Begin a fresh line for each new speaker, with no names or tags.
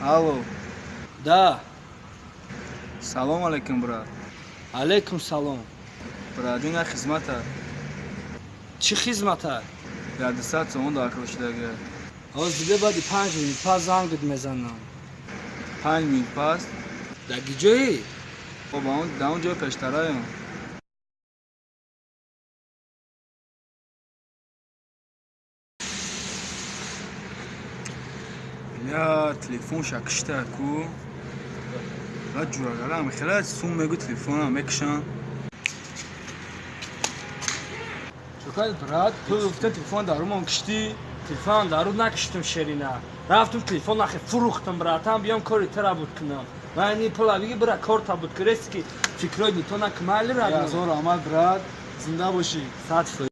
Алло.
Да.
Салом алейкум, брат.
Алейкум салом.
Брат, ин хизмата.
Чӣ хизмата?
Дар 200 сомон дар шудага.
Ҳозир дига баъди 5 минут пас зангат мезанам.
5 минут пас?
Дар ки ҷоӣ?
Хоб, дар он ҷои пештараем. Бля, телефонша кишта ку. Ва ҷурагарам хела сум мегу, телефонам мекишам. Чокай, брат, ту гуфта телефон дарумон киштӣ?
Телефон дару накиштум, шерина. Рафтум, телефон нахе фурӯхтум, братан, биём кори тара буд кунам. Ман ини пула биги, бира корта буд курест ки фикрои нито накумайли.
Ҳазор раҳмат, брат, зинда бошӣ.
100%.